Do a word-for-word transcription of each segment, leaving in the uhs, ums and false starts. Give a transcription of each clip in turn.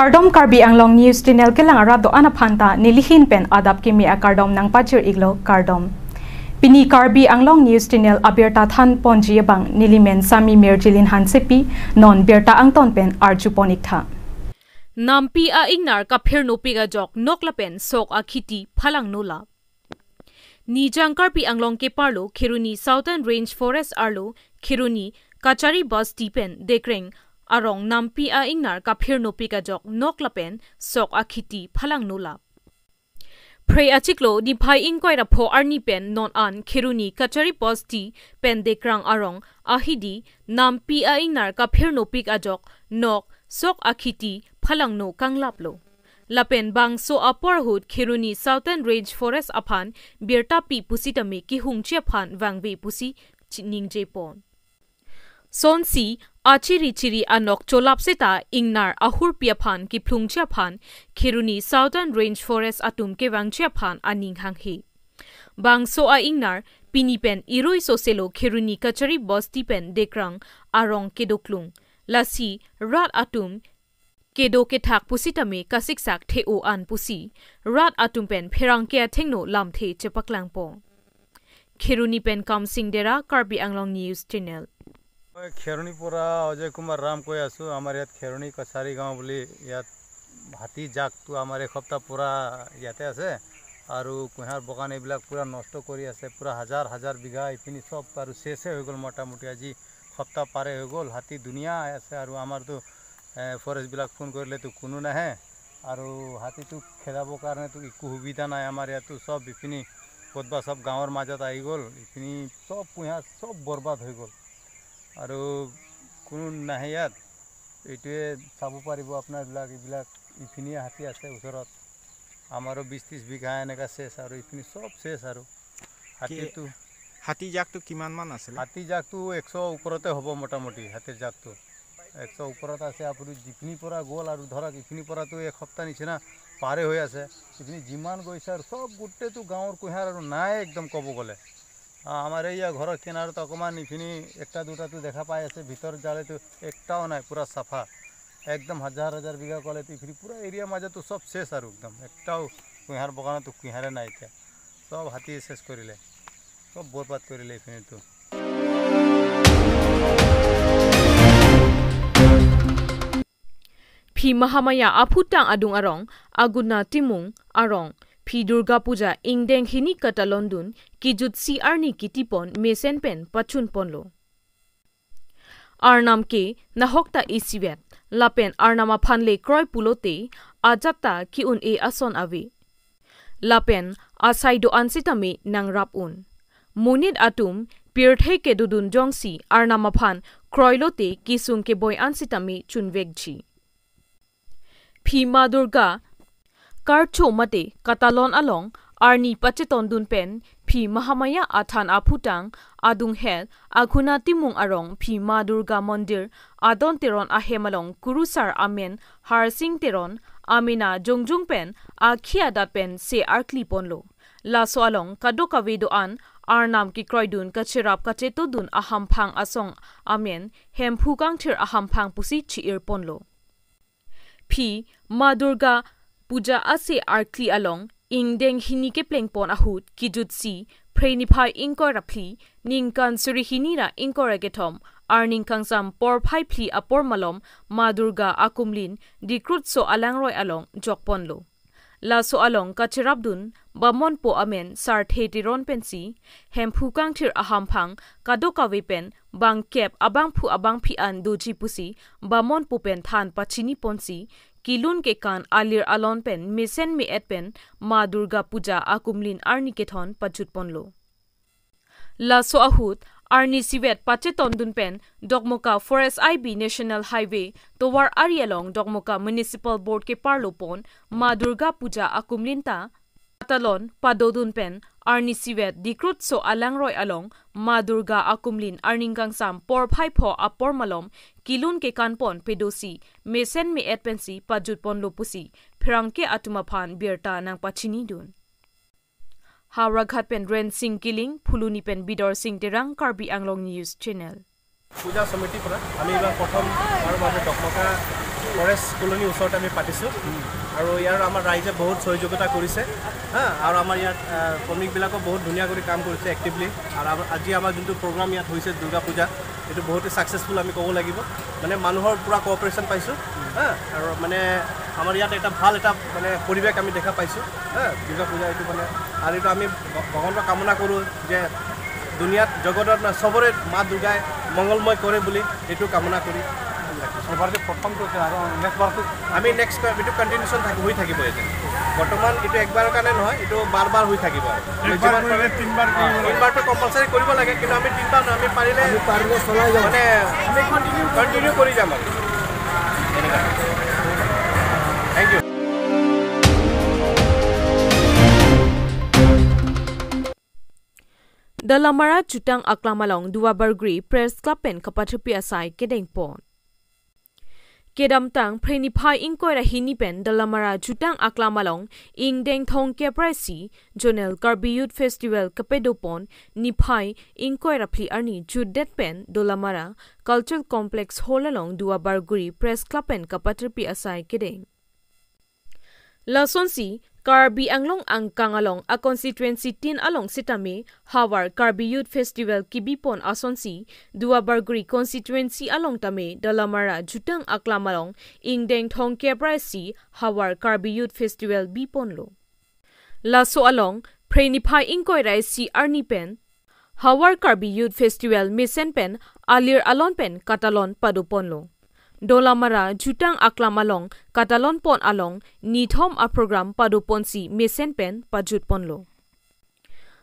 Kardom, Karbi Anglong News Channel kelang arat do-an aphan ta nelihin pen adap kimi akardom nangpachir-iklo, kardom. Pini Karbi Anglong News Channel abirta thanponji abang nelimen Sami Mirjilin Hansepi, non birta angton pen arjupon-iktha. Nampi a-ingnar kaphirnopik ajok nok lapen sok akhiti phalangno lap. Nijang Karbi Anglong keparlo Kheroni Southern Range Forest arlo Kheroni Kachari Basti pen Dekreng arong nampi a-ingnar kaphirnopik ajok nok lapen sok akhiti phalangno lap. Phre achiklo niphai ingkoi ra pho arni pen non an Kheroni Kachari Basti pen Dekreng arong ahidi nampi a-ingnar kaphirnopik ajok nok sok akhiti phalangno kanglaplo. Lapen bangso apor ahut Kheroni Southern Range Forest aphan birta pi pusitame kehungji aphan vangve pusi chi-, ningjepon. Sonsi achiri chiri anok cholap seta ingnar ahurpi aphan kephlungji aphan Kheroni Southern Range Forest atum kevangji aphan aning hanghe. Bangso a-ingnar pini pen irui soselo Kheroni Kachari Basti pen Dekreng arong kedoklung. Lasi rat atum kedo kethak pusitame kasiksak the-o an pusi rat atum pen pherangke athengno lamthe chepaklangpo. Kheroni pen Kamsing Dera, Karbi Anglong News Channel. মই খেৰণিৰ পৰা অজয় কুমাৰ ৰাম কৈ আছোঁ। আমাৰ ইয়াত খেৰণি কছাৰী গাঁও বুলি ইয়াত হাতী জাকটো আমাৰ এসপ্তাহ পূৰা ইয়াতে আছে আৰু কুঁহিয়াৰ বাগান এইবিলাক পূৰা নষ্ট কৰি আছে। পূৰা হাজাৰ হাজাৰ বিঘা ইপিনি চব আৰু শেষে হৈ গ'ল মোটামুটি। আজি সপ্তাহ পাৰে হৈ গ'ল, হাতী দুনিয়া আছে আৰু আমাৰতো, এ, ফৰেষ্টবিলাক ফোন কৰিলেতো কোনো নাহে আৰু হাতীটো খেদাবৰ কাৰণেতো একো সুবিধা নাই। আমাৰ ইয়াতো চব ইপিনি ক'তবা চব গাঁৱৰ মাজত আহি গ'ল, ইপিনি চব কুঁহিয়াৰ চব বৰবাদ হৈ গ'ল আৰু কোনো নাহে ইয়াত। এইটোৱে চাব পাৰিব আপোনাৰবিলাক, এইবিলাক ইপিনি হাতী আছে ওচৰত, আমাৰো বিছ ত্ৰিছ বিঘা এনেকা শেষ আৰু ইপিনি চব শেষ আৰু হাতীটো। হাতী জাকটো কিমান মান আছিলে? হাতী জাকটো একশৰ ওপৰতে হ'ব মোটামুটি, হাতীৰ জাকটো একশৰ ওপৰত আছে। আপুনি যিপিনিৰ পৰা গ'ল আৰু ধৰক ইপিনিৰ পৰাতো এসপ্তাহ নিচিনা পাৰে হৈ আছে, ইপিনি যিমান গৈছে আৰু চব গোটেইটো গাঁৱৰ কুঁহিয়াৰ আৰু নাই একদম ক'ব গ'লে। আ, আমাৰ এইয়া ঘৰৰ কিনাৰত অকণমান ইপিনি একটা দুটাটো দেখা পাই আছে, ভিতৰত যালেতো একটাও নাই, পূৰা চাফা। একদম হাজাৰ হাজাৰ বিঘা ক'লেতো ইপিনি পূৰা এৰিয়াৰ মাজতো চব শেষ আৰু একদম একটাও কুঁহিয়াৰ বাগানতো কুঁহিয়াৰে নাই এতিয়া। চব হাতীয়ে শেষ কৰিলে, চব বৰবাদ কৰিলে ইপিনিতো। Phi Mahamaya aphutang adung arong, Aguna Timung arong, phi Durga Puja ingdeng hini katalondun, kejutsi arni kitipon mesen pen pachunponlo. Arnam ke nahokta isivet, lapen Arnam aphan le kroi pulote, ajat ta ke-un-e ason ave. Lapen asai do-an sitame nangrap un. Monit atum pirthe kedodun jongsi Arnam aphan kroilote kesung keboi an sitame chunvekji. Phi Ma Durga karcho mate katalon along arni pachetondun pen phi Mahamaya athan aphutang adung het Aguna Timung arong phi Ma Durga Mondir adon Teron ahem along kurusar amen Harsing Teron, amena jongjung pen akhi adat pen se arkliponlo. Laso along kadokave do-an Arnam kekroidun kacherap kachetodun ahamphang asong amen Hemphu Kangthir ahamphang pusi chi-irponlo. Phi Ma Durga Puja ase arkli along ingdeng hini keplengpon ahut kejutsi Phre niphai ingkoi ra phli, ningkan suri hini ra ingkoi ra kethom, arni kangsam porphai phli apor malom Ma Durga akumlin Dikrutso alangroi along jokponlo. Laso along kacherapdun bamonpo amen Sarthe Teron pensi, Hemphu Kangthir ahamphang kadokave pen bangkep abangphu abangphi an doji pusi bamonpo pen than pachiniponsi, kelun kekan alir alon pen mesen me-et pen Ma Durga Puja akumlin arni kethon pajutponlo. Laso ahut arni isivet pachetondun pen Dokmoka Forest I B National Highway tovar ari along Dokmoka Municipal Board keparlopon Ma Durga Puja akumlin ta katalon padodun pen arni isivet Dikrutso alangroi along Ma Durga akumlin arni kangsam porphai pho apor malom kelun kekanpon pedosi mesen me-et pensi pajutponlo pusi pherangke atum aphan birta nangpachinidun. Howraghat pen Rensing Killing, Phuloni pen Bidorsing Terang, Karbi Anglong News Channel. পূজা সমিতিৰ পৰা আমি এইবাৰ প্ৰথম আৰু বাবে ডকমকা ফৰেষ্ট কলনীৰ ওচৰত আমি পাতিছোঁ আৰু ইয়াৰ আমাৰ ৰাইজে বহুত সহযোগিতা কৰিছে। হা, আৰু আমাৰ ইয়াত আহ, শ্ৰমিকবিলাকেও বহুত ধুনীয়া কৰি কাম কৰিছে এক্টিভলি। আৰু আমাৰ, আজি আমাৰ যোনটো প্ৰগ্ৰাম ইয়াত হৈছে দুৰ্গা পূজা, এইটো বহুতেই ছাকচেছফুল আমি ক'ব লাগিব। মানে মানুহৰ পূৰা কোঅপাৰেশ্যন পাইছোঁ। হা, আৰু মানে আমাৰ ইয়াত এটা ভাল এটা মানে পৰিৱেশ আমি দেখা পাইছোঁ। হা, দুৰ্গা পূজা এইটো মানে, আৰু এইটো আমি ভ- ভগৱানক কামনা কৰোঁ যে দুনিয়াত জগতত না সবৰে মা দুৰ্গাই মংগলময় কৰে বুলি এইটো কামনা কৰি। এবাৰ যে প্ৰথমটো আছে আৰু নেক্সট বাৰটো আমি নেক্সট এইটো কণ্টিনিউশ্যন থাকি হৈ থাকিব। এইটো বৰ্তমান এইটো একবাৰৰ কাৰণে নহয়, এইটো বাৰ বাৰ হৈ থাকিব আৰু। একবাৰ যিমান কৰিলে পাৰে তিনিবাৰ কৰিব লাগে। তিনিবাৰটো কম্পালচাৰী কৰিব লাগে, কিন্তু আমি তিনিবাৰ নহয়, আমি পাৰিলে আমি পাৰিলে চলাই যাম। মানে আমি কণ্টিনিউ কণ্টিনিউ কৰি যাম আৰু। এনেকুৱা। Thank you. Dolamara Jutang Aklam along Duarbagori Press Club pen kapathurpi asai kedengpon. Kedamtang Phre niphai ingkoi ra hini pen Dolamara Jutang Aklam along ingdeng thomkep ra isi Zonal Karbi Youth Festival kapadopon niphai ingkoi ra phli arni jutdet pen Dolamara Cultural Complex Hall along Duarbagori Press Club pen kapathurpi asai kedeng. Lasonsi Karbi Anglong angkang along a constituency tin along sitame havar Karbi Youth Festival kebipon asonsi Duarbagori constituency along tame Dolamara Jutang Aklam along ingdeng thomkep ra isi havar Karbi Youth Festival biponlo. Laso along Phre niphai ingkoi ra isi arni pen havar Karbi Youth Festival mesen pen alir alon pen katalon padoponlo. Dolamara Jutang Aklam along katalonpon along nithom a program padoponsi mesen pen pajutponlo.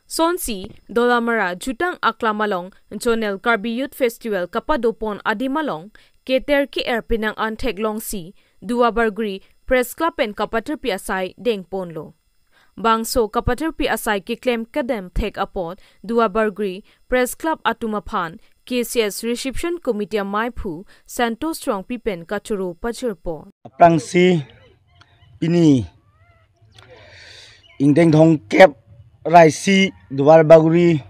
Sonsi Dolamara Jutang Aklam along Zonal Karbi Youth Festival kapadopon adim along keter ke-er penang an theklongsi Duarbagori Press Club pen kapathurpi asai dengponlo. Bangso kapathurpi asai keklem kedam thek apot Duarbagori Press Club atum aphan K C S Reception Committee amaiphu Santosh Rongpi pen kachoro pajirpon. Aphrangsi pini ingdeng thomkep ra isi Duarbagori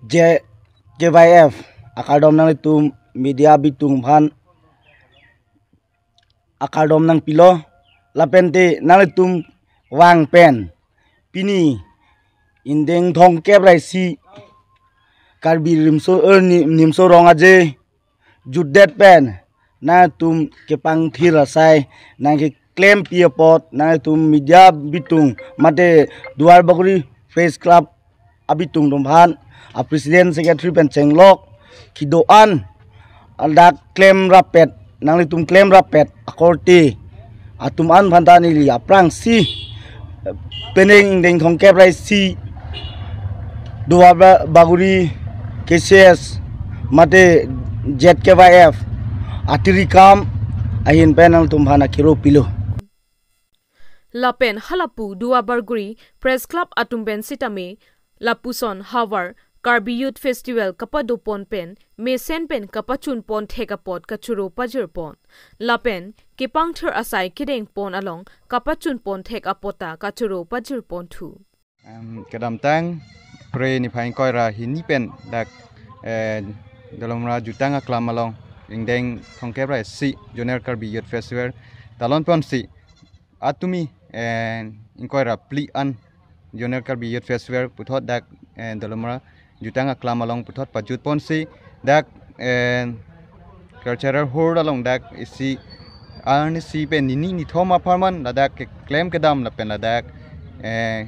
J K Y F akardom nanglitum media bitung aphan akardom nangpilo, lapente nanglitum vang pen pini ingdeng thomkep ra isi Karbi Rimso, eh, Ni- Nimso Rong Aje jutdet pen nangtum kepangthir asai nangkeklempi apot nangtum media bitung mate Duarbagori Press Club abitung atum aphan a president secretary pen chenglok kedo-an ladak klemrappet, nanglitum klemrappet akorte atum an aphanta neli aphrangsi penang ingdeng thomkep ra isi Duarbagori K C S mate Z K Y F atirikam ahin pen nangtum aphan akiro pilo. Lapen halapu Duarbagori Press Club atum pen sitame lapuson havar Karbi Youth Festival kapadopon pen mesen pen kapachunpon thek apot kachoro pajirpon. Lapen kepangthir asai kedengpon along kapachunpon thek apot ta kachoro pajirponthu. Em, kedamtang Phre niphai ingkoi ra hini pen dak, eh, Dolamara Jutang Aklam along ingdeng thomkep ra isi Zonal Karbi Youth Festival talonponsi atumi, eh, ingkoi ra phli an Zonal Karbi Youth Festival puthot dak, eh, Dolamara Jutang Aklam along puthot pajutponsi dak, eh, cultural hall along dak isi arnisi pen nini nithom apharman ladak keklem kedam lapen ladak, eh,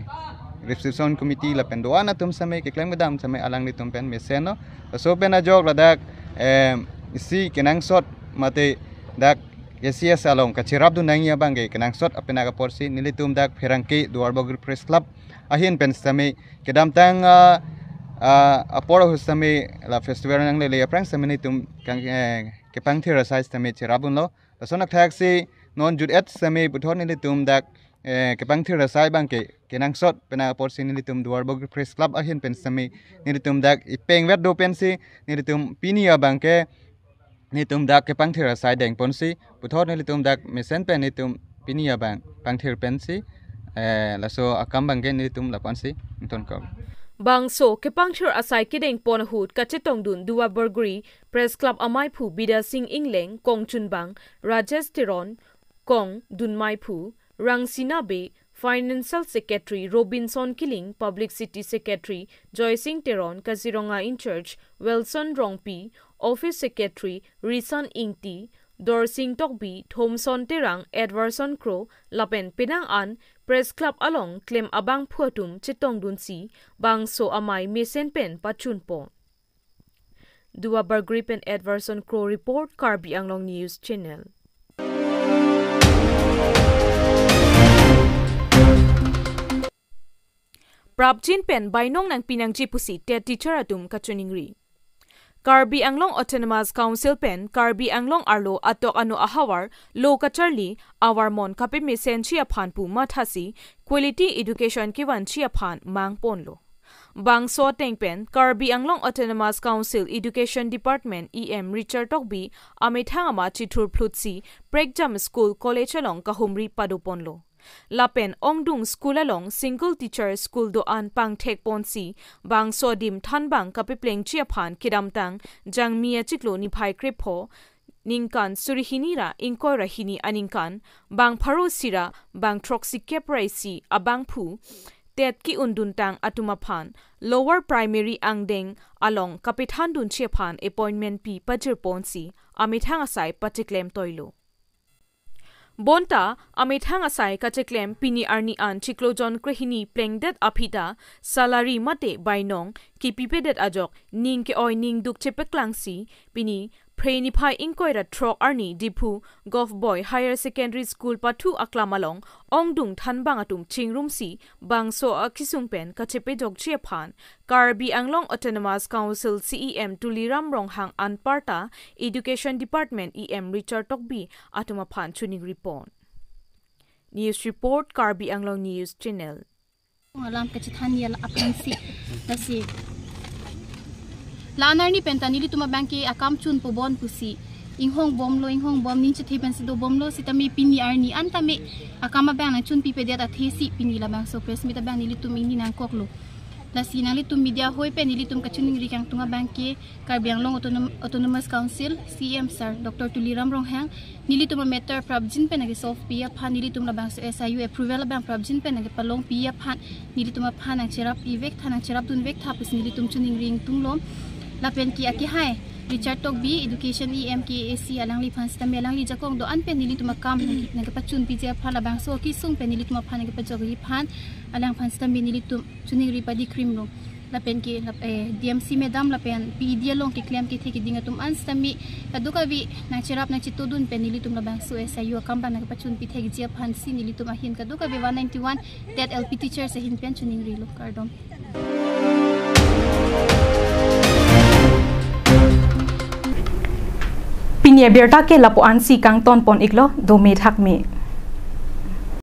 reception committee lapen do-an atum sitame keklem kedam sitame alanglitum pen mesenlo. Laso pen ajok ladak, eh, isi kenangsot mate dak K C S along kacherapdun nangji abangke kenangsot apenak apotsi nelitum dak pherangke Duarbagori Press Club ahin pen sitame kedamtang, ah, ah, apor ahut sitame la festival nanglele aphrang sitame nelitum kang, eh, kepangthir asai sitame cherapdunlo. Lason athaksi non jutdet sitame puthot nelitum dak, eh, kepangthir asai abangke kenangsot penak apotsi nelitum Duarbagori Press Club ahin pen sitame nelitum dak ipengvet do pensi nelitum pini abangke nelitum dak kepangthir asai dengponsi puthot nelitum dak mesen pen nelitum pini abang pangthir pensi, eh, laso akam abangke nelitum lapuansi ingtonkok. Bangso kepangthir asai kedeng pon ahut kachetongdun Duarbagori Press Club amaiphu Bidya Sing Engleng, kongchunbang Rajesh Teron, kongdunmaiphu Rangsina Bey, Financial Secretary Robinson Killing, Publicity Secretary Joysing Teron, Kaziranga in-charge Wilson Rongpi, Office Secretary Risan Ingti, Dorsing Tokbi, Thomson Terang, Edwardson Kro, lapen penang an Press Club along klem abangphu atum chetongdunsi bangso amei mesen pen pachunpon. Duarbagori pen Edwardson Kro report, Karbi Anglong News Channel. Prapjin pen bainong nangpi nangji pusi TET teacher atum kachiningri. Karbi Anglong Autonomous Council pen Karbi Anglong arlo atok ano ahavar lo kacharli avarmon kapemesenji aphan pu mathasi quality education kevanji aphan mangponlo. Bangso ateng pen Karbi Anglong Autonomous Council Education Department E M Richard Tokbi amethang ama chithurphlutsi prekjam school college along kahumri padoponlo. Lapen ongdung school along single teacher school do-an pangthekponsi bangso adim thanbang kapeplengji aphan kedamtang Jangmi achiklo niphai krepho ningkan suri hini ra ingkoi ra hini aningkan bang pharo isi ra bang throksi kep ra isi abangphu TET ke-unduntang atum aphan lower primary angdeng along kapethandunji aphan appointment pi pajirponsi amethang asai pachiklem toilo. Bonta amethang asai kachiklem pini arni an chiklo jon krehini plengdet aphi ta salary mate bainong kepipedet ajok ning ke-oi ning duk chepeklangsi pini Phre niphai ingkoi ra throk arni Diphu Govt Boys Higher Secondary School pathu aklam along ongdung thanbang atum chingrumsi bangso akesung pen kachepejokji aphan Karbi Anglong Autonomous Council C E M Tuliram Ronghang anparta Education Department E M Richard Tokbi atum aphan chiningripon. News report, Karbi Anglong News Channel. Alam kachethan ya la aphansi. Lasi la-an arni pen ta nelitum abang ke akam chunpobom pusi inghongbomlo, inghongbom ning chethe pensi dobomlo, sitame pini arni an tame akam abang nangchunpipedet athesi pini labangso press meet abang nelitum ingni nangkoklo. Lasi nanglitum media hoi pen nelitum kachiningri kangtung abang ke Karbi Anglong Autonom-, Autonomous Council C E M sir Doctor Tuliram Ronghang nelitum amatter prapjin pen nangkesolve pi aphan nelitum labangso S I U approval abang prapjin pen nangkepalong pi aphan nelitum aphan nangcherap ivek tha, nangcherapdun vek tha pusi nelitum chiningri ingtunglo. Lapen ke akehai Richard Tokbi Education E M K A C alangliphan sitame alangli jakong do-an pen nelitum akam nangke-, nangkepachunpiji aphan labangso akesung pen nelitum aphan nangkepajokji aphan alangphan sitame nelitum chiningri padikrimlo. Lapen ke lap-, eh, D M C madam lapen P E D along keklem kethe keding atum an sitame kadokave nangcherap nangchetodun pen nelitum labangso S I U akam abang nangkepachunpi thekji aphansi nelitum ahin kadokave one ninety-one TET L P teachers ahin pen chiningrilo, kardom. Pini abirta ke lapu-ansi kangtonpon iklo, dome thakme.